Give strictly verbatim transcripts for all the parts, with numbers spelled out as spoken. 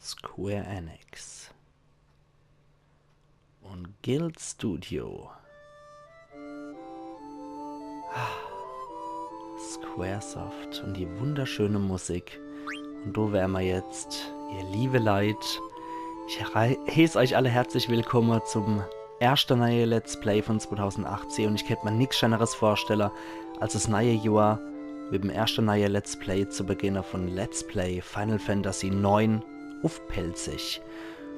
Square Enix und Guild Studio. Squaresoft und die wunderschöne Musik. Und do wäre mer jetzt, ihr liebe Leit. Ich hei- heiß euch alle herzlich willkomme zum erschte neie Let's Play von zweitausendachtzehn und ich kennt mer nix Schöneres vorstelle, als es neie Johr mit dem erschte neie Let's Play zu beginne von Let's Play Final Fantasy neun uff Pälzisch.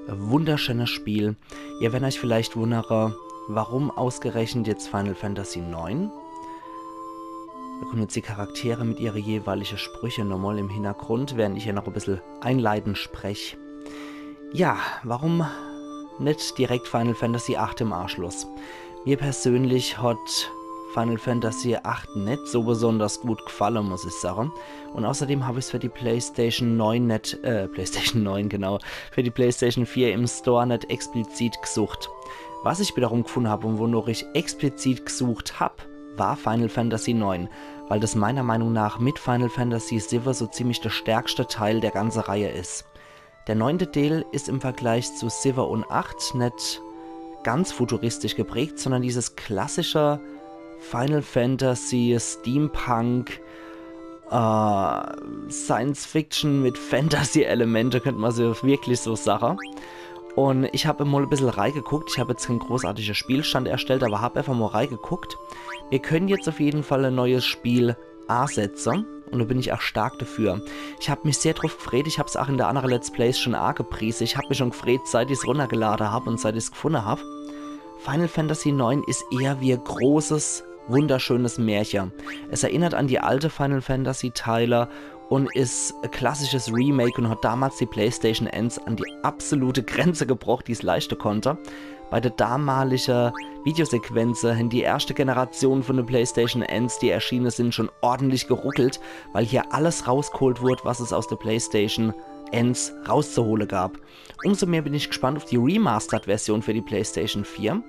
E wunderschönes Spiel. Ihr werdet euch vielleicht wundere, warum ausgerechnet jetzt Final Fantasy neun? Do kommen jetzt die Charaktere mit ihre jeweilige Sprüche nochmal im Hintergrund, während ich hier noch e bissel einleitend sprech. Ja, warum net direkt Final Fantasy acht im Anschluss? Mir persönlich hat Final Fantasy acht net so besonders gut gefalle, muss ich sage. Und außerdem hab ich's für die PlayStation neun net, äh, PlayStation neun, genau, für die PlayStation vier im Store net explizit gesucht. Was ich wiederum gefunden hab und wonach ich explizit gesucht hab, war Final Fantasy neun, weil das meiner Meinung nach mit Final Fantasy siwwe so ziemlich der stärkste Teil der ganze Reihe is. Der neunte Deel is im Vergleich zu siwwe und acht net ganz futuristisch geprägt, sondern dieses klassische Final Fantasy, Steampunk, äh, Science Fiction mit Fantasy-Elemente, könnte man so wirklich so sage. Und ich hab mol e bissel reigeguckt. Ich hab jetzt kein großartiger Spielstand erstellt, aber hab einfach mol reigeguckt. Wir können jetzt auf jeden Fall e neues Spiel asetze. Und do bin ich auch stark dafür. Ich hab mich sehr drauf gefreut. Ich hab's auch in der andere Let's Plays schon agepriese. Ich hab mich schon gefreut, seit ich's runtergelade hab und seit ich's gefunde hab. Final Fantasy neun is eher wie e großes, wunderschönes Märche. Es erinnert an die alte Final Fantasy Teile und is e klassisches Remake und hat damals die PlayStation eins an die absolute Grenze gebracht, die's leischte konnte. Bei der damaligen Videosequenz, äh, in die erschte Generation von der PlayStation eins, die erschiene sind, schon ordentlich geruckelt, weil hier alles rausgeholt wurde, was es aus der PlayStation eins rauszuholen gab. Umso mehr bin ich gespannt auf die Remastered-Version für die PlayStation vier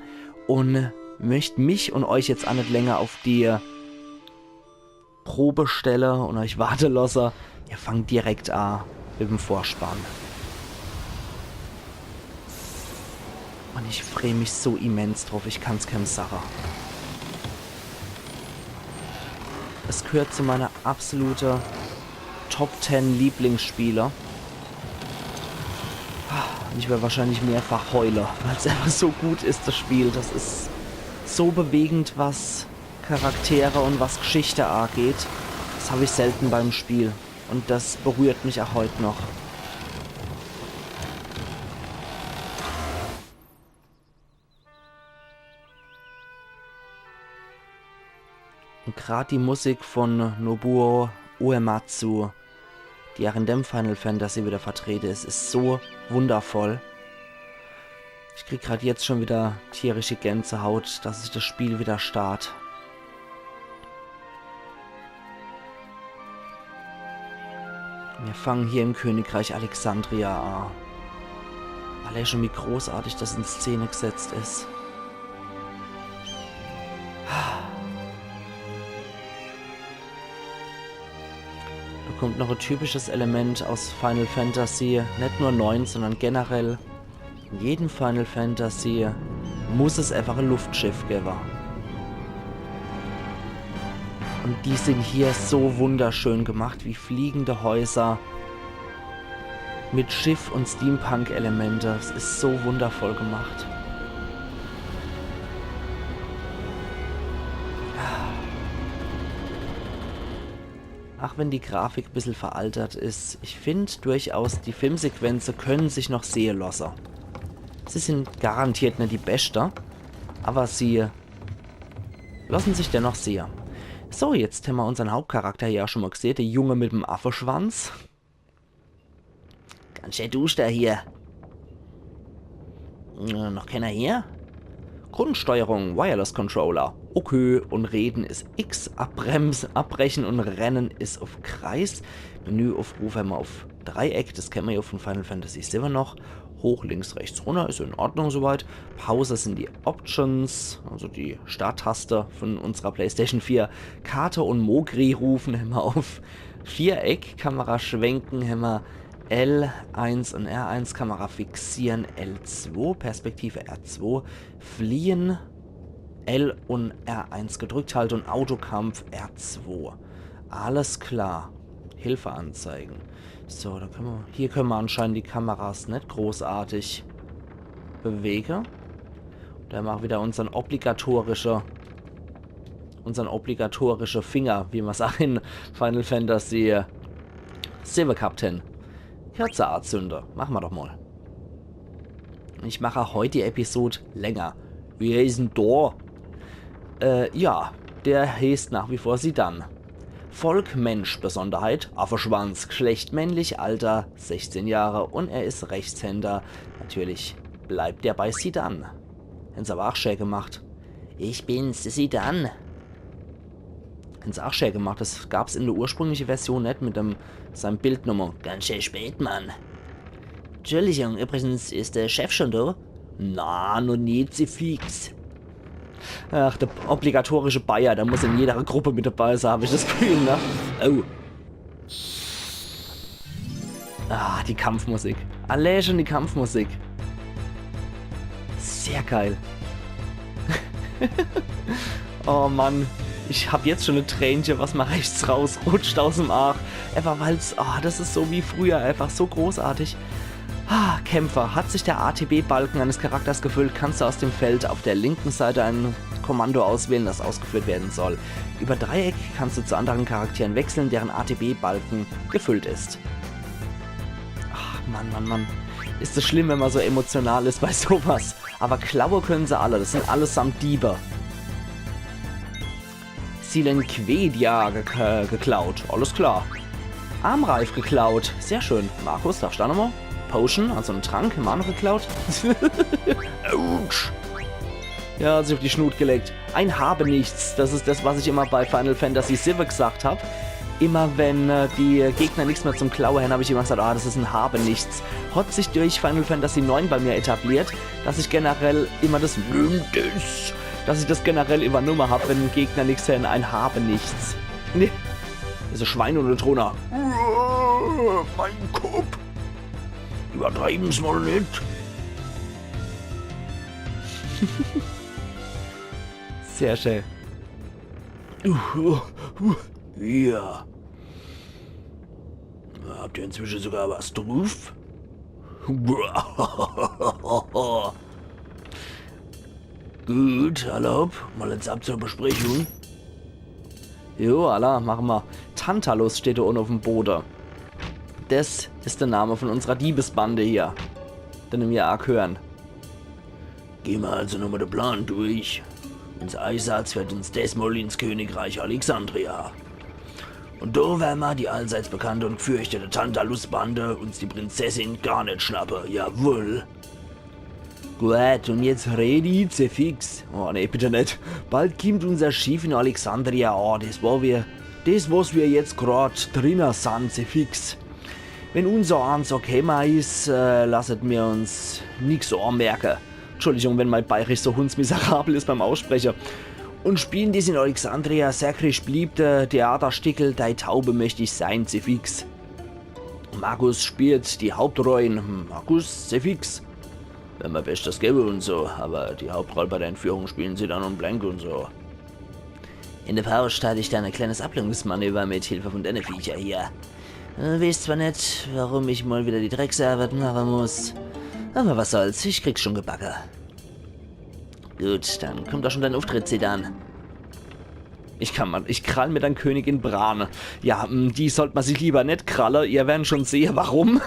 und möchte mich und euch jetzt auch nicht länger auf die Probe stelle und euch warte lasse. Wir fangen direkt an mit dem Vorspann. Und ich freu mich so immens drauf, ich kann's keinem sage. Es gehört zu meiner absolute Top zehn Lieblingsspiele. Und ich werde wahrscheinlich mehrfach heule, weil's einfach so gut is, das Spiel. Das is so bewegend, was Charaktere und was Geschichte angeht. Das hab ich selten beim Spiel. Und das berührt mich auch heut noch. Und grad die Musik von Nobuo Uematsu, die auch in dem Final Fantasy wieder vertrete is, is so wundervoll. Ich krieg grad jetzt schon wieder tierische Gänsehaut, dass ich das Spiel wieder start. Wir fangen hier im Königreich Alexandria an. Allein schon, wie großartig das in Szene gesetzt is. Da kommt noch ein typisches Element aus Final Fantasy, nicht nur neun, sondern generell. In jedem Final Fantasy muss es einfach ein Luftschiff geben. Und die sind hier so wunderschön gemacht, wie fliegende Häuser mit Schiff und Steampunk-Elemente. Es ist so wundervoll gemacht. Ach wenn die Grafik e bissel veraltert is, ich find durchaus, die Filmsequenze können sich noch sehe losse. Sie sind garantiert net die beschte, aber sie lossen sich dennoch sehe. So, jetzt hämmer unsern Hauptcharakter ja schon mal gesehe, der Junge mit dem Affeschwanz. Ganz schön duster hier. Äh, noch keiner hier? Grundsteuerung, Wireless Controller. Okay, und reden is X, abbremsen, abbrechen und rennen is auf Kreis. Menüaufruf hämmer auf Dreieck, das kennen wir ja von Final Fantasy sieben noch. Hoch, links, rechts, runter, is in Ordnung soweit. Pause sind die Options, also die Starttaste von unserer PlayStation vier. Karte und Mogri rufen hämmer auf Viereck, Kamera schwenken hämmer L eins und R eins, Kamera fixieren, L zwei, Perspektive R zwei, fliehen, L und R eins gedrückt halten und Autokampf R zwei. Alles klar. Hilfe anzeigen. So, da können wir, hier können wir anscheinend die Kameras nicht großartig bewegen. Da machen wir wieder unseren obligatorische, unseren obligatorische Finger, wie man es auch in Final Fantasy sieben gehabt hätten. Kerze anzünde. Machen wir doch mal. Ich mache auch heute die Episode länger. Wie heißt denn der? Äh, ja, der heißt nach wie vor Zidane. Volk Mensch, Besonderheit, Affeschwanz, Geschlecht männlich, Alter sechzehn Jahre und er ist Rechtshänder. Natürlich bleibt er bei Zidane. Hätten se aber auch schä gemacht. Ich bin's, Zidane. Hätten se auch schä gemacht. Das gab's in der ursprünglichen Version nicht mit dem, seinem Bildnummer. Ganz schä spät, Mann. Entschuldigung, übrigens, ist der Chef schon da? Na, noch nie, Zefix. Ach, der obligatorische Bayer, der muss in jeder Gruppe mit dabei sein, hab ich das Gefühl, ne? Oh. Ah, die Kampfmusik. Allein schon die Kampfmusik. Sehr geil. Oh Mann, ich hab jetzt schon e Tränche, was mal rechts rausrutscht aus dem Aach. Einfach weil's, ah, das ist so wie früher, einfach so großartig. Ah, Kämpfer. Hat sich der A T B-Balken eines Charakters gefüllt, kannst du aus dem Feld auf der linken Seite ein Kommando auswählen, das ausgeführt werden soll. Über Dreieck kannst du zu anderen Charakteren wechseln, deren A T B-Balken gefüllt ist. Ach, Mann, Mann, Mann. Ist es schlimm, wenn man so emotional ist bei sowas. Aber klaue können se alle. Das sind allesamt Diebe. Silenquedia ge äh, geklaut. Alles klar. Armreif geklaut. Sehr schön. Markus, darfst du da nochmal? Potion, also ein Trank, Mana geklaut. Autsch. Ja, hat sich auf die Schnut gelegt. Ein Habenichts. Das ist das, was ich immer bei Final Fantasy sieben gesagt hab. Immer wenn äh, die Gegner nichts mehr zum Klauen haben, habe ich immer gesagt, ah, das ist ein Habenichts. Hat sich durch Final Fantasy neun bei mir etabliert, dass ich generell immer das Nimm das, dass ich das generell übernommen hab, wenn Gegner nichts haben, ein Habenichts. Nee. Das ist ein Schwein unten drunter. Uah, mein Kopf. Übertreiben's mal nicht. Sehr schön. Ja. Habt ihr inzwischen sogar was drauf? Gut, alla hopp, mal jetzt ab zur Besprechung. Jo, alla, machen wir. Tantalus steht da unten auf dem Boden. Das ist der Name von unserer Diebesbande hier, denen wir auch gehören. Gehen wir also nochmal den Plan durch. Unser Einsatz führt uns diesmal ins Königreich Alexandria. Und da werden wir die allseits bekannte und gefürchtete Tantalus-Bande uns die Prinzessin Garnet schnappen. Jawohl. Gut, und jetzt ready, Zefix. Oh nee, bitte nicht. Bald kommt unser Schiff in Alexandria an. Das, wo wir, das, was wir jetzt grad drinnen sind, Zefix. Wenn unsereins okay mal ist, äh, lasset wir uns nix anmerken. Entschuldigung, wenn mein Bayerisch so hundsmiserabel ist beim Aussprechen. Und spielen dies in Alexandria, Seckrich blieb der Theaterstickel, dei Taube möcht ich sein, Zefix. Markus spielt die Hauptrollen. Markus, Zefix. Wenn wir Bestes geben und so, aber die Hauptrolle bei der Entführung spielen sie dann und Blank und so. In der Pause starte ich dann ein kleines Ablenkungsmanöver mit Hilfe von denne Viecher hier. Äh, weeß zwar net, warum ich mal wieder die Drecksarbeit machen muss, aber was soll's, ich krieg's schon gebacke. Gut, dann kommt doch schon dein Auftritt, Zidane. Ich kann man, ich krall mir dann Königin Brane. Ja, mm, die sollt man sich lieber net kralle. Ihr werren schon sehe, warum.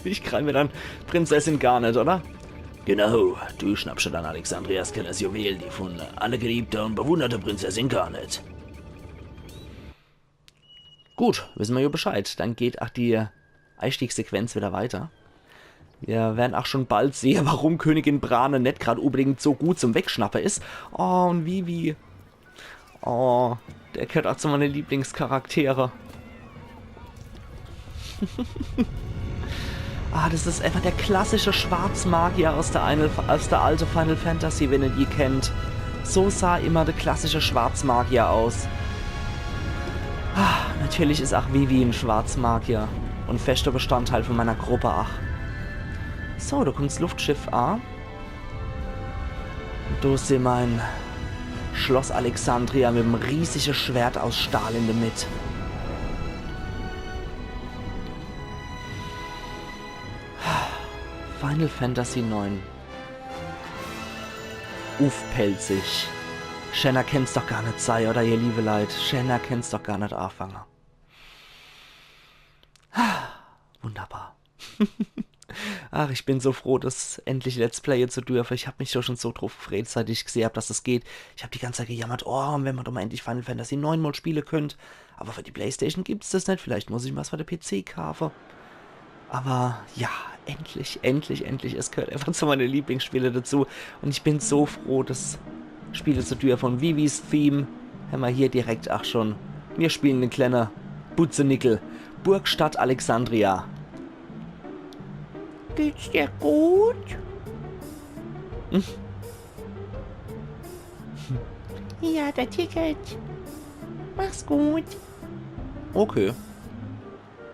Ich krall mir dann Prinzessin Garnet, oder? Genau, du schnappst dir dann Alexandrias Kellers Juwel, die von alle geliebte und bewunderte Prinzessin Garnet. Gut, wissen wir ja Bescheid. Dann geht auch die Einstiegssequenz wieder weiter. Wir werden auch schon bald sehen, warum Königin Brane net grad unbedingt so gut zum Wegschnappe ist. Oh, und Vivi. Oh, der gehört auch zu meine Lieblingscharaktere. Ah, das ist einfach der klassische Schwarzmagier aus der, eine, aus der alte Final Fantasy, wenn ihr die kennt. So sah immer der klassische Schwarzmagier aus. Ah, natürlich ist auch Vivi ein Schwarzmagier. Un feschter Bestandteil von meiner Gruppe, ach. So, do kummt's Luftschiff a. Do sehn mer e Schloss Alexandria mit em riesige Schwert aus Stahl in de Mitt. Final Fantasy neun. Uff Pälzisch. Schenner kennt's doch gar net sei, oder, ihr liewe Leit? Schenner kennt's doch gar net aafange. Wunderbar. Ach, ich bin so froh, das endlich Let's Playe zu dürfe. Ich hab mich doch schon so drauf gefreut, seit ich gesehen hab, dass es geht. Ich hab die ganze Zeit gejammert, oh, und wenn man doch mal endlich Final Fantasy neun mal spiele könnt. Aber für die Playstation gibt's das net. Vielleicht muss ich mir was für de P C kaufe. Aber ja, endlich, endlich, endlich. Es gehört einfach zu meine Lieblingsspiele dazu. Und ich bin so froh, das spiele zu dürfe. Und Vivis Theme hämmer hier direkt ach schon. Wir spielen den kleine Butzenickel. Burgstadt Alexandria. Geht's dir gut? Hm? Ja, der Ticket. Mach's gut. Okay.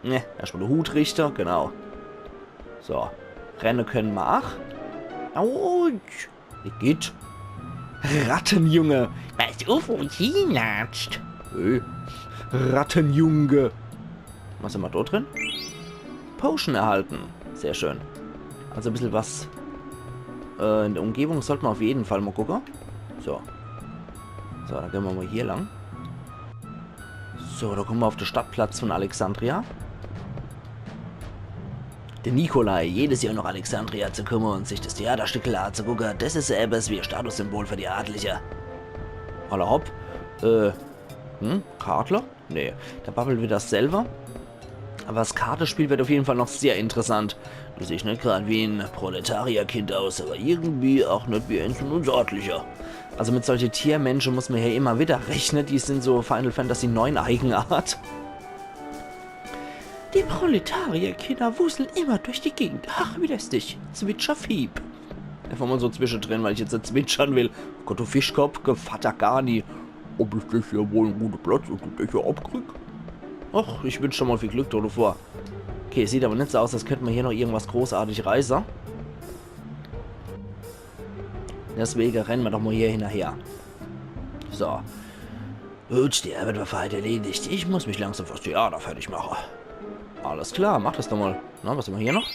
Ne, erstmal de Hut richte, genau. So, renne könne mer ach. Autsch. Igitt. Rattenjunge. Pass uff, wo du hinlatscht. Hey. Rattenjunge. Was hämmer do drin? Potion erhalten. Sehr schön. Also e bissel was, äh, in der Umgebung sollte mer auf jeden Fall mal gucke. So. So, dann gehn mer mal hier lang. So, da kumme mer auf de Stadtplatz von Alexandria. De Nikolai, jedes Jahr nach Alexandria zu kumme und sich das Theaterstückel anzugucke, das is ebbes wie e Statussymbol für die Adlige. Alla hopp. Äh, hm? Kartle? Nee, der babbelt wieder selber. Aber das Kartespiel wird auf jeden Fall noch sehr interessant. Du siehst net grad wie e Proletarierkind aus, aber irgendwie auch net wie eins von uns Adlige. Also mit solche Tiermensche muss mer hier immer wieder rechne, die sin so Final Fantasy neun Eigenart. Die Proletarierkinder wuseln immer durch die Gegend. Ach, wie lästig. Zwitscherfieb. Einfach mal so zwischendrin, weil ich jetzt net zwitschern will. Oh Gott, du Fischkopf, Gevatter Gani. Ob ich das hier wohl en gute Platz, ob ich das hier abkrieg? Ach, ich wünsch dir mal viel Glück do davor. Okay, sieht aber net so aus, als könnt mer hier noch irgendwas großartig reiße. Deswege renne mer doch mal hier hinnerher. So. Gut, die Arbeit war für heit erledigt. Ich muss mich langsam fürs Theater fertig mache. Alles klar, mach das doch mal. Na, was hämmer hier noch?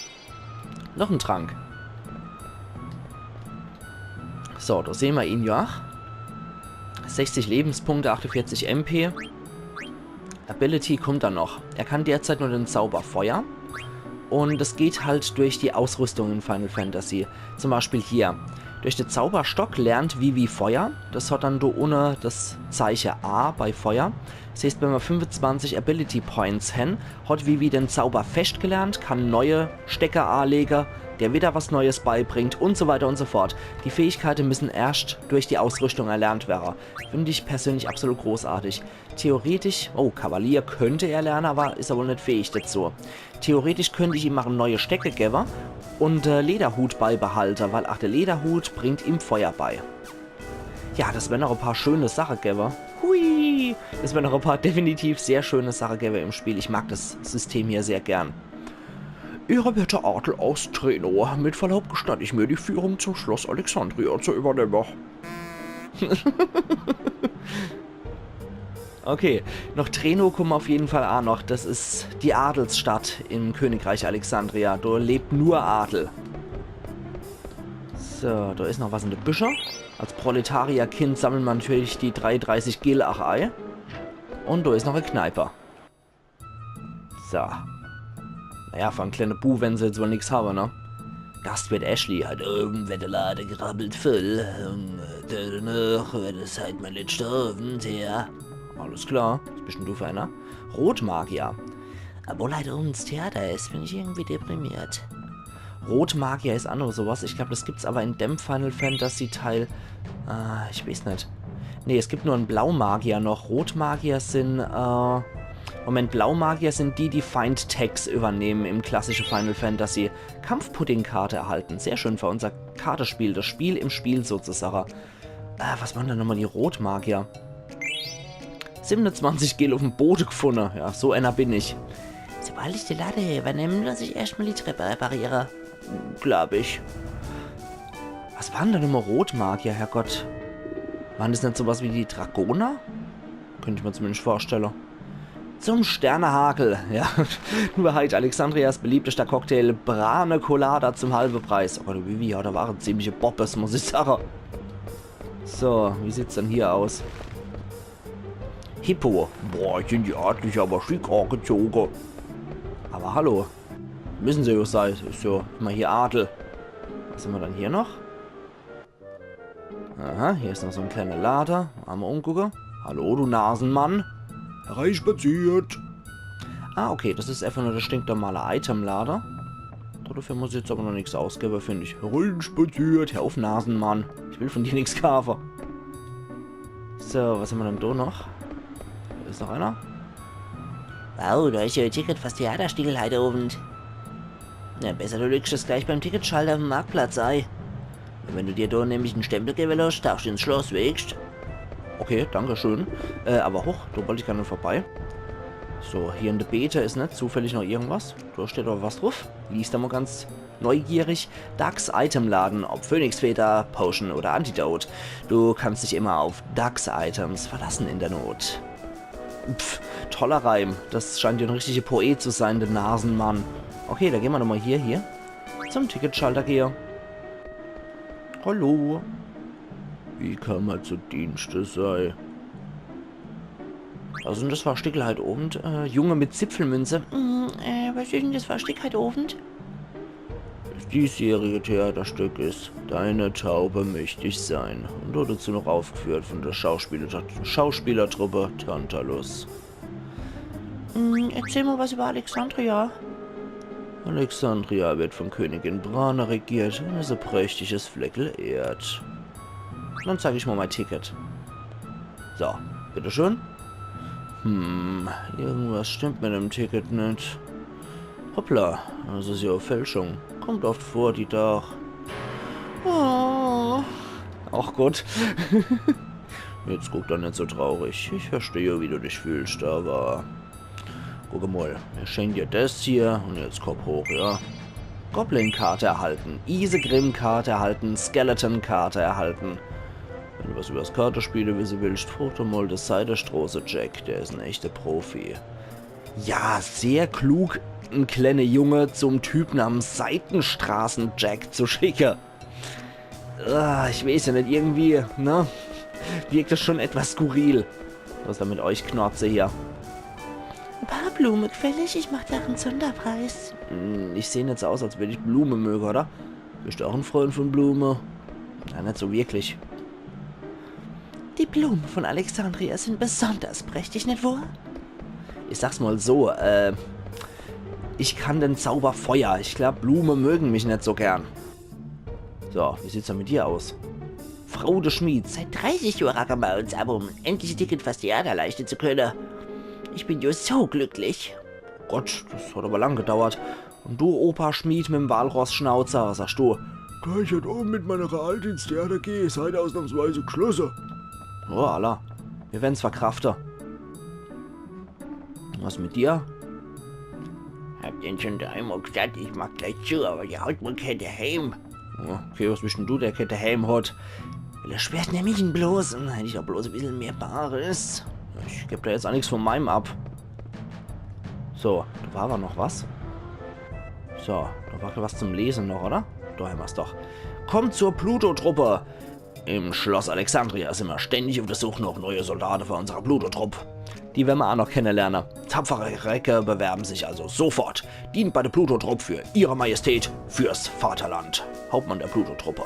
Noch en Trank. So, da sehn mer ihn ja. Sechzig Lebenspunkte, achtundvierzig M P. Ability kommt dann noch. Er kann derzeit nur den Zauber Feuer. Und es geht halt durch die Ausrüstung in Final Fantasy. Zum Beispiel hier. Durch den Zauberstock lernt Vivi Feuer. Das hat dann do unne das Zeiche A bei Feuer. Das heißt, wenn mer fünfundzwanzig Ability Points hän, hat Vivi den Zauber Fescht gelernt, kann neue Stecke anlege, der wieder was Neues beibringt und so weiter und so fort. Die Fähigkeiten müssen erst durch die Ausrüstung erlernt werden. Finde ich persönlich absolut großartig. Theoretisch, oh, Kavalier könnte er lernen, aber is er wohl net fähig dazu. Theoretisch könnt ich ihm ach neue Stecke gewwe und äh, Lederhut beibehalte, weil ach der Lederhut bringt ihm Feuer bei. Ja, das wären noch e paar schöne Sache gewwe. Hui! Das wären noch e paar definitiv sehr schöne Sache gewwe im Spiel. Ich mag das System hier sehr gern. Ehrenwerter Adel aus Treno, mit Verlaub gestatte ich mir die Führung zum Schloss Alexandria zu übernehmen. Okay, noch Treno kumme mer auf jeden Fall ach noch. Das is die Adelsstadt im Königreich Alexandria. Do lebt nur Adel. So, da is noch was in de Büsche. Als Proletarierkind sammelt mer natürlich die dreiunddreißig Gil ach ei. Und da is noch e Kneipe. So. Naja, für en kleine Bu, wenn se jetzt wohl nix haben, ne? Gastwirt Ashley, heit Owend werd de Lade gerabbelt voll. Und, äh, danach werd es heit mein letzter Owend, ja. Alles klar. Was bist denn du für einer? Rotmagier. Obwohl heit Owend Theater is, bin ich irgendwie deprimiert. Rotmagier is ach noch sowas. Ich glaub, das gibt's aber in dem Final Fantasy Teil. Ah, ich weiß net. Nee, es gibt nur en Blaumagier noch. Rotmagier sin, äh, Moment, Blaumagier sin die, die Find Tags übernehmen im klassischen Final Fantasy. Kampfpuddingkarte erhalten. Sehr schön für unser Kartespiel. Das Spiel im Spiel sozusagen. Äh, was waren denn nochmal die Rotmagier? Siebenundzwanzig Gil auf dem Boden gefunden. Ja, so einer bin ich. Sie Weil ich de Lade iwwernemme, muss ich erscht mol die Trepp repariere. Glaab ich. Was waren dann immer Rotmagier, Herrgott? Waren das net sowas wie die Dragoner? Könnt ich mir zumindest vorstelle. Zum Sternehagel, ja. Nur halt Alexandrias beliebtester Cocktail, Brane Colada zum halbe Preis. Oh Gott, Vivi, ja, do ware ziemliche Boppes, muss ich sage. So, wie sieht's denn hier aus? Hippo. Boah, sind die Adlige aber schick angezoge. Aber hallo. Müssen se jo sei, is jo immer hier Adel. Was hämmer dann hier noch? Aha, hier is noch so en kleiner Lade. Mol umgucke. Hallo, du Nasenmann. Hereinspaziert. Ah, okay, das is einfach nur der stinknormale Itemlade. Dafür muss ich jetzt aber noch nix ausgebe, find ich. Hereinspaziert, hör uff, Nasenmann. Ich will von dir nix kaafe. So, was hämmer dann do noch? Do is noch einer. Wow, do is jo e Ticket fürs Theaterstückel heit Owend. Na, besser du lügst es gleich beim Ticketschalter uffm Marktplatz ei. Un wenn du dir do nämlich en Stempel gewwe losscht, darfscht ins Schloss, weescht? Okay, danke schön. Äh, aber hoch, do wollt ich gar net vorbei. So, hier in de Beete is net zufällig noch irgendwas? Do steht doch was druff. Liest do mol ganz neugierig. Dux Itemladen, ob Phönixfeder, Potion oder Antidote. Du kannst dich immer auf Dux Items verlassen in der Not. Pff, toller Reim. Das scheint jo en richtiger Poet zu sein, der Nasenmann. Okay, do gehn mer nochmol hier, hier. Zum Ticketschalter gehe. Hallo. Wie kann mer zu Dienste sei? Was is denn das für e Stickel heit Owend? Äh, Junge mit Zipfelmünze. Mm, äh, was is denn das für e Stick heit Owend? Das diesjährige Theaterstück is Deine Taube möcht ich sein. Und wurde dazu noch aufgeführt von der Schauspieler Schauspielertruppe Tantalus. Mm, erzähl mol was über Alexandria. Alexandria wird von Königin Brane regiert und is e prächtiges Fleckel Erd. Dann zeig ich mol mei Ticket. So, bitteschön. Hm, irgendwas stimmt mit dem Ticket net. Hoppla, das is jo e Fälschung. Kommt oft vor, die Dach. Oh. Ach Gott. Jetzt guck doch net so traurig. Ich versteh jo, wie du dich fühlscht, aber guck mol, mir schenken dir das hier und jetzt Kopp hoch, ja. Goblin-Karte erhalten, Isegrim-Karte erhalten, Skeleton-Karte erhalten. Wenn du was übers Kartespiele wisse willscht, frag doch mol de Seidestraße Jack, der is en echter Profi. Ja, sehr klug, en kleiner Junge zum Typ namens Seitenstraßen Jack zu schicke. Ah, ich weeß jo net, irgendwie, ne? Wirkt das schon etwas skurril. Was is dann mit euch, Knorze hier? E paar Blume gefällig, ich mach da en Sonderpreis. Hm, ich seh net so aus, als würd ich Blume möge, oder? Bist du auch en Freund von Blume? Ja, net so wirklich. Die Blumen von Alexandria sind besonders prächtig, net wohr? Ich sag's mol so, äh, ich kann den Zauber Feuer. Ich glaub, Blume mögen mich net so gern. So, wie sieht's denn mit dir aus? Frau de Schmied, seit dreißig Johr racke mer uns ab, um endlich e Ticket fürs Theater leischte zu könne. Ich bin jo so glücklich. Gott, das hat aber lang gedauert. Und du, Opa Schmied mit'm Walrossschnauzer, was sagst du? Do ich heit Owend mit meiner Alte ins Theater geh, is heit ausnahmsweise geschlosse. Oh, alla. Mir wern's verkrafte. Was mit dir? Hab dene schon dreimal gesagt, ich mag gleich zu, aber die haut mer kee Heim. Ja, okay, was bist denn du, der kee Heim hat? Weil er sperrt nämlich en bloß. Hm, hätt ich doch bloß e bissel mehr Bares. Ich geb da jetzt auch nix von meinem ab. So, da war aber noch was. So, da war was zum Lesen noch, oder? Da hämmer's doch. Kommt zur Pluto-Truppe! Im Schloss Alexandria sind wir ständig auf der Suche nach neue Soldaten für unsere Pluto-Trupp. Die werden wir auch noch kennenlernen. Tapfere Recke bewerben sich also sofort. Dient bei der Pluto-Trupp für Ihre Majestät, fürs Vaterland. Hauptmann der Pluto-Truppe.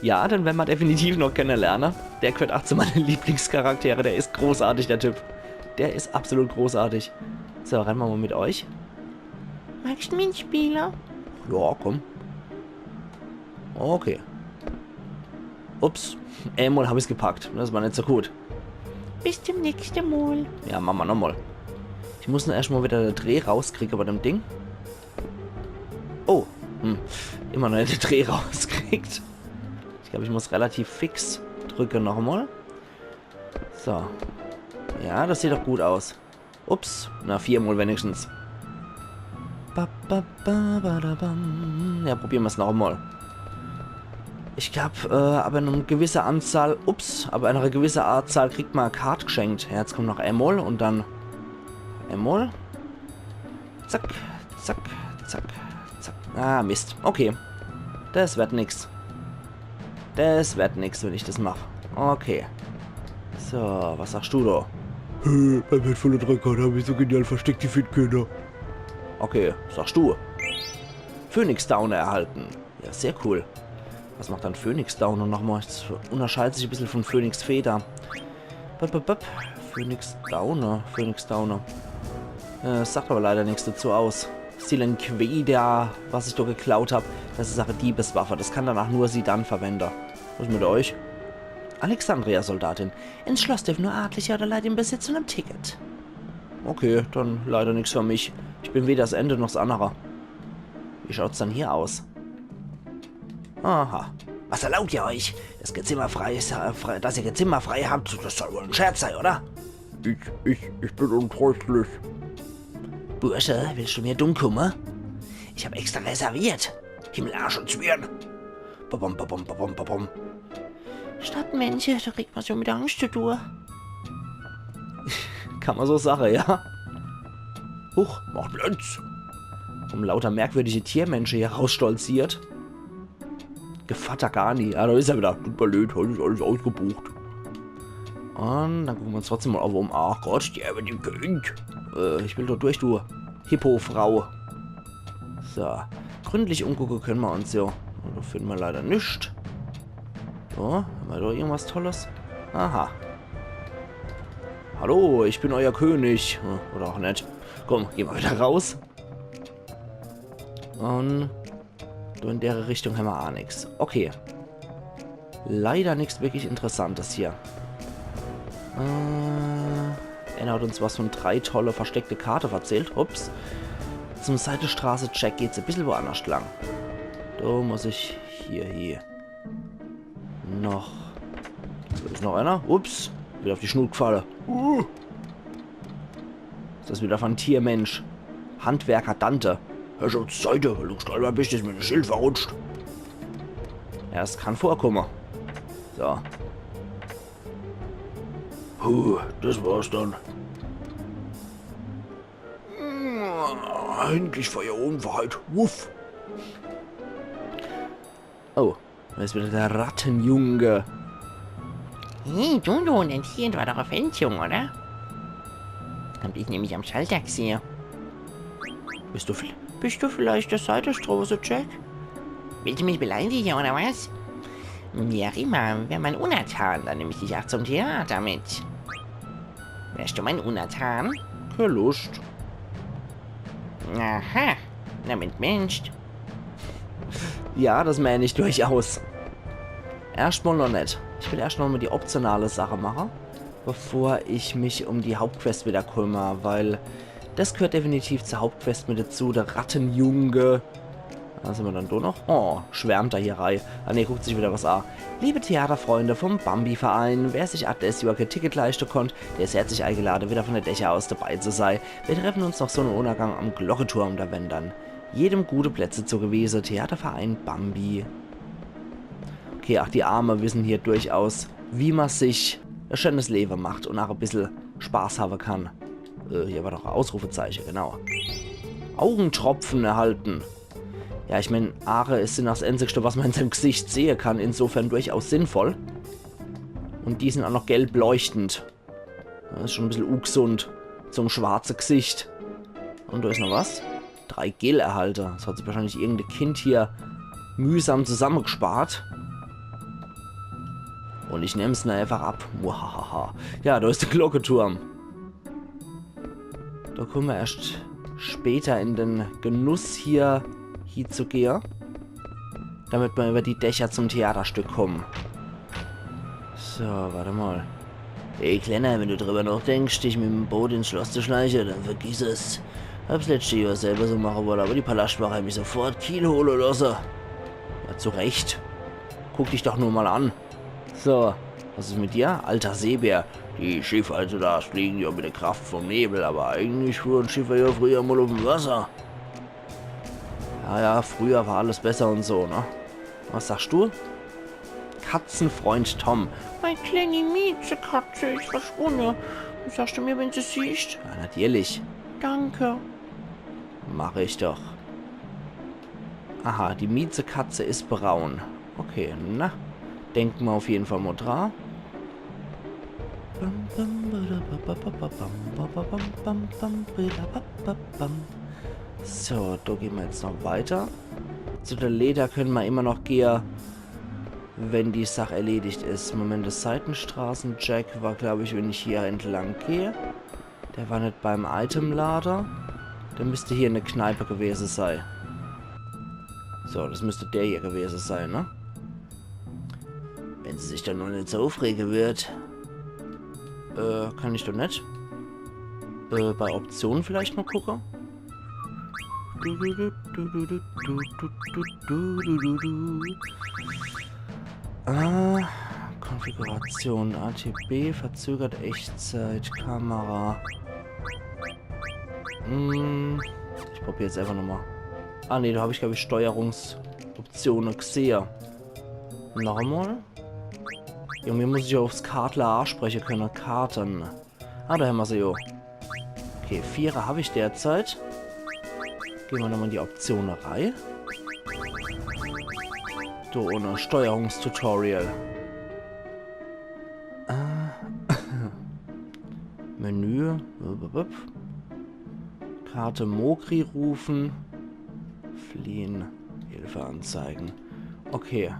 Ja, den werden wir definitiv noch kennenlernen. Der gehört auch zu meinen Lieblingscharaktere. Der ist großartig, der Typ. Der ist absolut großartig. So, reden wir mal mit euch. Magst du mitspielen? Ja, komm. Okay. Ups, einmal hab ich's gepackt. Das war nicht so gut. Bis zum nächsten Mal. Ja, machen wir nochmal. Ich muss nur erstmal wieder den Dreh rauskriegen bei dem Ding. Oh, hm. Immer noch nicht den Dreh rauskriegt. Ich glaube, ich muss relativ fix drücken nochmal. So. Ja, das sieht doch gut aus. Ups, na, viermal wenigstens. Ba, ba, ba, ba, da, bam. Ja, probiere mer's noch emol. Ich glaab, äh, ab ener gewisse Anzahl, ups, ab ener gewisse Anzahl kriegt ma e Kart gschenkt. Ja, jetzt kommt noch emol un dann emol. Zack, zack, zack, zack. Ah, Mist. Okay. Des werd nix. Des werd nix, wenn ich des mach. Okay. So, was sagst du do? Hä, beim wertvolle drei Karte hab ich so genial versteckt, die find kenner. Okay, sagst du. Phoenix Downer erhalten. Ja, sehr cool. Was macht dann Phoenix Downer nochmal? Des unterscheidet sich e bissel von Phoenix Feder. Bop, bop, bop. Phoenix Downer, Phoenix Downer. Äh, sagt aber leider nix dazu aus. Silenqueda, was ich do geklaut hab, des is ach e Diebeswaffe. Des kann danach nur Zidane verwende. Was is mit euch? Alexandria-Soldatin. Ins Schloss dürfen nur Adlige oder Leute im Besitz von einem Ticket. Okay, dann leider nix für mich. Ich bin weder s Ende noch s Annere. Wie schaut's dann hier aus? Aha. Was erlaubt ihr euch? Das Gezimmer frei, frei, dass ihr Gezimmer frei habt, das soll wohl ein Scherz sein, oder? Ich, ich, ich bin untröstlich. Bursche, willst du mir dumm kommen? Ich hab extra reserviert. Himmel, Arsch und Zwirn. Babam, babam, babam, babam. Stadtmännche, da kriegt man schon mit Angst zu tun. Kann man so sagen, ja. Huch, macht Platz. Kommen lauter merkwürdige Tiermensche hier rausstolziert. Gevatter Gani. Ah, da is er wieder. Tut mir leid, heute is alles ausgebucht. Und dann gucken wir uns trotzdem mal um. Ach Gott, die haben die Gegend. Äh, ich will doch durch, du Hippo-Frau. So, gründlich umgucken können wir uns ja. Da finden wir leider nichts. So, haben wir da irgendwas Tolles? Aha. Hallo, ich bin euer König. Hm, oder auch nicht. Komm, gehen wir wieder raus. Und so in der Richtung haben wir auch nichts. Okay. Leider nichts wirklich Interessantes hier. Äh, einer hat uns was von drei tolle versteckte Karte verzählt. Ups. Zum Seidestraße-Check geht's ein bisschen woanders lang. Da muss ich hier, hier. Noch. Da ist noch einer. Ups. Wieder auf die Schnut gefalle. Uh. Ist das wieder von Tiermensch? Handwerker Dante. Hör schon zur Seite, weil du gestolpert bist, ist mir das Schild verrutscht. Ja, das kann vorkommen. So. Puh, das war's dann. Endlich Feierabend, Wahrheit. Wuff. Oh, da ist wieder der Rattenjunge. Hey, du, du, dein Tier war doch auf Entjung, oder? Hab ich nämlich am Schalter gesehen. Bist du, vi- bist du vielleicht der Seidestraße-Check? Willst du mich beleidigen, oder was? Wie auch immer, wär mein Untertan, dann nehm ich dich auch zum Theater mit. Wärst du mein Untertan? Keine Lust. Aha, damit Mensch. Ja, das meine ich durchaus. Erstmal noch nicht. Ich will erstmal mal die optionale Sache machen, bevor ich mich um die Hauptquest wieder kümmere, weil das gehört definitiv zur Hauptquest mit dazu, der Rattenjunge. Da sind wir dann doch noch. Oh, schwärmt er hier rein. Ah ne, guckt sich wieder was an. Liebe Theaterfreunde vom Bambi-Verein, wer sich ab des Johr kein Ticket leisten konnt, der ist herzlich eingeladen, wieder von der Dächer aus dabei zu sein. Wir treffen uns noch Sonnenuntergang am Glockenturm, da werden dann jedem gute Plätze zugewiesen. Theaterverein Bambi. Okay, ach, die Arme wissen hier durchaus, wie man sich ein schönes Leben macht und auch ein bisschen Spaß haben kann. Äh, hier war doch ein Ausrufezeichen, genau. Augentropfen erhalten. Ja, ich mein, Aare is, sind das Einzigste, was man in seinem Gesicht sehen kann. Insofern durchaus sinnvoll. Und die sind auch noch gelb leuchtend. Das ist schon ein bisschen ungesund. Zum schwarze Gesicht. Und da ist noch was. Drei Gil erhalte. Das hat sich wahrscheinlich irgendein Kind hier mühsam zusammengespart. Und ich nehm's nur einfach ab. Muahaha. Ja, da ist der Glockenturm. Da kommen wir erst später in den Genuss, hier hinzugehen, damit wir über die Dächer zum Theaterstück kommen. So, warte mal. Ey, Kleiner, wenn du drüber nachdenkst, dich mit dem Boot ins Schloss zu schleichen, dann vergiss es. Hab's letzte Jahr selber so machen wollen, aber die Palastwache hat mich sofort Kiel holen lassen. Ja, zu Recht. Guck dich doch nur mal an. So, was ist mit dir? Alter Seebär. Die Schiffe heutzutage fliegen ja mit der Kraft vom Nebel, aber eigentlich fuhren Schiffe ja früher mal auf dem Wasser. Naja, früher war alles besser und so, ne? Was sagst du? Katzenfreund Tom. Mei kleeni Miezekatze is verschwunne. Was sagst du mir, wenn du se siehst? Ja, natürlich. Danke. Mach ich doch. Aha, die Miezekatze is braun. Okay, na. Denke mer auf jeden Fall mol dra. So, do gehn mer jetzt noch weiter. Zu der Leder könne mer immer noch gehe, wenn die Sach erledigt is. Moment, de Seitenstraße-Jack war, glaub ich, wenn ich hier entlang geh. Der war net beim Itemlader. Der müsst hier in de Kneipe gewese sei. So, das müsst der hier gewese sei, ne? Wenn se sich dann nur net so aufrege wird. Äh, kann ich doch net. Äh, bei Optionen vielleicht mol gucke. Ah, Konfiguration, A T B, verzögert Echtzeit, Kamera. Hm, ich probier jetzt einfach nochmal. Ah, nee, da hab ich, glaub ich, Steuerungsoptionen gesehe. Nochmal. Irgendwie muss ich ja aufs Kartle anspreche könne. Karten. Ah, da hämmer se jo. Okay, Vierer hab ich derzeit. Gehn mer nochmal in die Optione rei. Do ohne Steuerungstutorial. Äh, Menü. Wupp, wupp, wupp. Karte Mogri rufen. Fliehen. Hilfe anzeigen. Okay.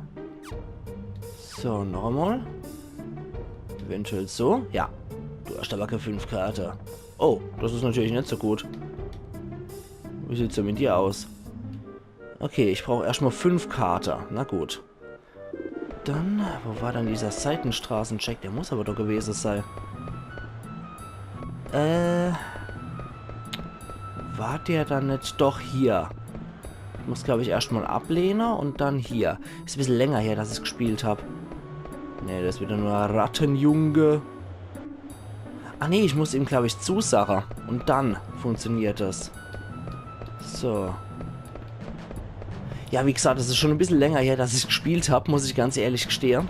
So, nochmal. Eventuell so. Ja. Du hast aber keine fünf Karte. Oh, das is natürlich net so gut. Wie sieht's denn mit dir aus? Okay, ich brauch erscht mal fünf Karte. Na gut. Dann, wo war dann dieser Seitenstraßencheck? Der muss aber doch gewese sei. Äh, war der dann net doch hier? Ich muss, glaub ich, erscht mal ablehne und dann hier. Is e bissel länger her, dass ich's gespielt hab. Nee, das is wieder nur Rattenjunge. Ah nee, ich muss ihm, glaub ich, zusage. Und dann funktioniert das. So. Ja, wie gesagt, das is schon e bissel länger her, dass ich's gespielt hab, muss ich ganz ehrlich gestehe.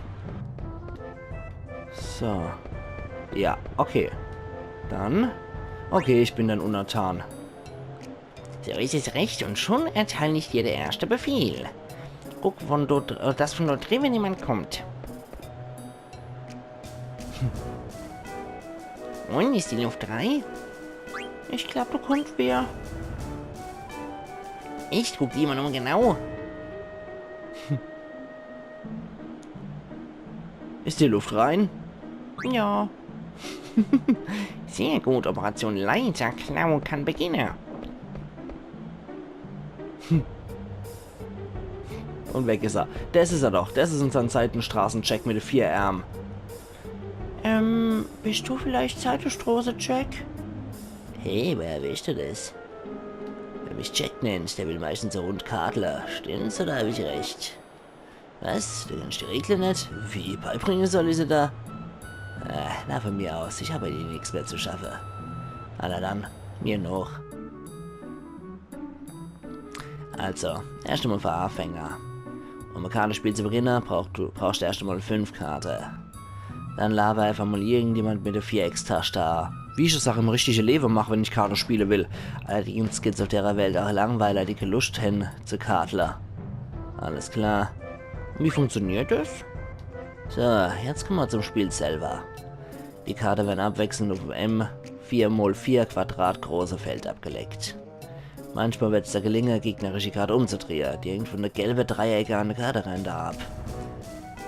So. Ja, okay. Dann. Okay, ich bin dein Untertan. So is es recht und schon erteil ich dir der erste Befehl. Guck, von dort, äh, dass von dort driwwe niemand kommt. Und, is die Luft rei? Ich glaub, do kommt wer. Echt? Guck die mal nochmal genau. Is die Luft rein? Ja. Sehr gut, Operation Leiterklau kann beginnen. Und weg is er. Das is er doch. Das is unser Seitenstraßencheck mit de vier Ärm. Ähm, bist du vielleicht Seitenstraße-Jack? Hey, woher weescht du das? Wer mich Jack nennt, der will meistens e Rund Kartle. Stimmt's oder hab ich recht? Was? Du kennst die Regle net? Wie, beibringe soll ich se da? Äh, na, von mir aus. Ich hab bei dir nix mehr zu schaffe. Na, na dann, mir noch. Also, erscht mal für Anfänger. Um e Kartespiel zu beginne, brauchst du, brauchst du erscht mal fünf Karte. Dann laber einfach mal irgendjemand mit de Viereckstaste a. Wie ich es auch im richtige Lewe mach, wenn ich Karte spiele will. Allerdings gibt's auf derer Welt auch Langweiler, die kä Luscht hän zu kartle. Alles klar. Und wie funktioniert das? So, jetzt kommen wir zum Spiel selber. Die Karte werden abwechselnd auf em vier mal vier Quadrat große Feld abgelegt. Manchmal wird's da gelinge, gegnerische Karte umzudrehe. Die hängt von de gelbe Dreiecke an de Karte ran ab.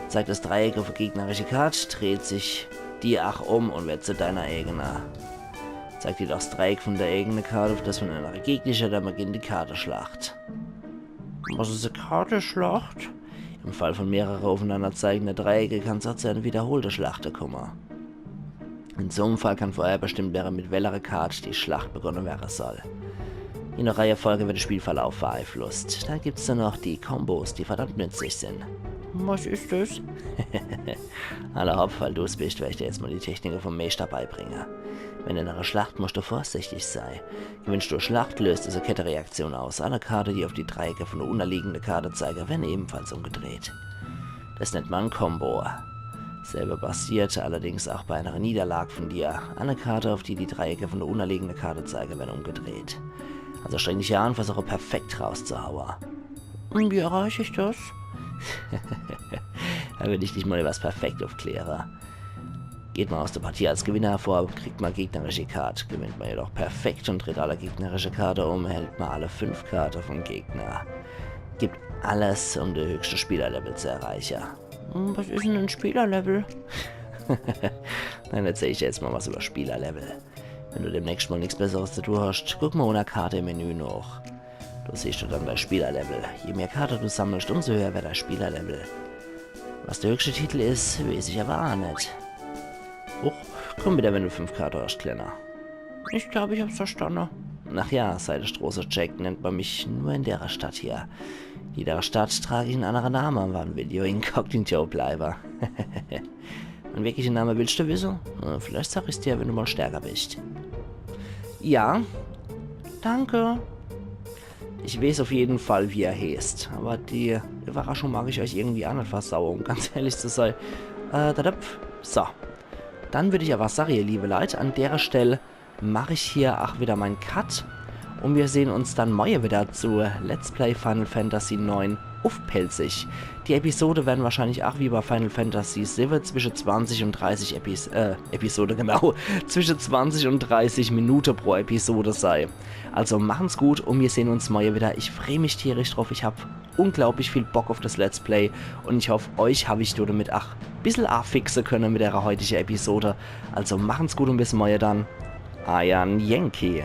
Zeigt das Dreieck auf e gegnerische Karte, dreht sich die ach um und wird zu deiner eigene. Zeigt jedoch das Dreieck von der eigene Karte auf das von einer gegnerische, dann beginnt die Karteschlacht. Was is e Karteschlacht? Im Fall von mehrere aufeinander zeigende Dreiecke kann's auch zu einer wiederholte Schlachte komme. In so em Fall kann vorher bestimmt wäre, mit welcher Karte die Schlacht begonnen wäre soll. Je nach Reihenfolge wird der Spielverlauf beeinflusst. Dann gibt's dann noch die Kombos, die verdammt nützlich sind. Was is des? Alla hopp, weil du's bist, werd ich dir jetzt mol die Technike vom Meeschter beibringe. Wenn du in ere Schlacht muscht, du vorsichtig sei. Gewinnst du e Schlacht, löst des e Kettereaktion aus. Alle Karte, die uff die Dreiecke von de unnerliegende Karte zeige, werre ebenfalls umgedreht. Des nennt ma Combo. Selbe passiert allerdings ach bei enere Niederlag von dir. Alle Karte, uff die die Dreiecke von de unnerliegende Karte zeige, werre umgedreht. Also streng dich an, versuch e Perfekt rauszuhaue. Un wie erreich ich des? Do will ich dich mol iwwers Perfekt uffkläre. Geht ma aus de Partie als Gewinner hervor, kriegt ma gegnerische Karte. Gewinnt ma jedoch Perfekt un dreht alle gegnerische Karte um, erhält ma alle fünf Karte vom Gegner. Gibt alles, um de höchschte Spielerlevel zu erreiche. Hm, was is'n e Spielerlevel? Dann erzähl ich dir jetzt mol was iwwer Spielerlevel. Wenn du demnächscht mol nix Besseres zu tu hoscht, guck mol unner Karte im Menü noch. Do siehscht du dann dei Spielerlevel. Je mehr Karte du sammelscht, umso höher werd dei Spielerlevel. Was de höchschte Titel is, weeß ich awwer ach net. Och, kumm widder, wenn du fünf Karte hoscht, Klenner. Ich glaab, ich hab's verstanne. Ach ja, seit de Stroße Jack nennt ma mich nur in dere Stadt hier. In jedere Stadt trag ich en annere Name, wann will ich inkognito bleiwe. Mein wirklicher Name willscht du wisse? Äh, vielleicht sag ich's dir, wenn du mol stärker bischt. Ja. Danke. Ich weeß uff jeden Fall, wie er heeßt. Awwer die Iwwerraschung mag ich eich irgendwie ach net versaue, um ganz ehrlich zu sei. Äh, dadap. So. Dann würd ich awwer sage, ihr liewe Leit, an dere Stell mach ich hier ach widder mein Cut. Un mir sehn uns dann morje widder zu Let's Play Final Fantasy neun uff Pälzisch. Die Episode werre wahrscheinlich ach wie bei Final Fantasy siwwe zwische zwanzig un dreißig Epis-, äh, Episode, genau, zwische zwanzig un dreißig Minute pro Episode sei. Also machen's gut un mir sehn uns morje widder. Ich free mich tierisch druff. Ich hab unglaublich viel Bock uff des Let's Play un ich hoff, eich hab ich domit ach e bissel aafixe könne mit dere heutige Episode. Also machen's gut un bis morje dann. Eier Yankee.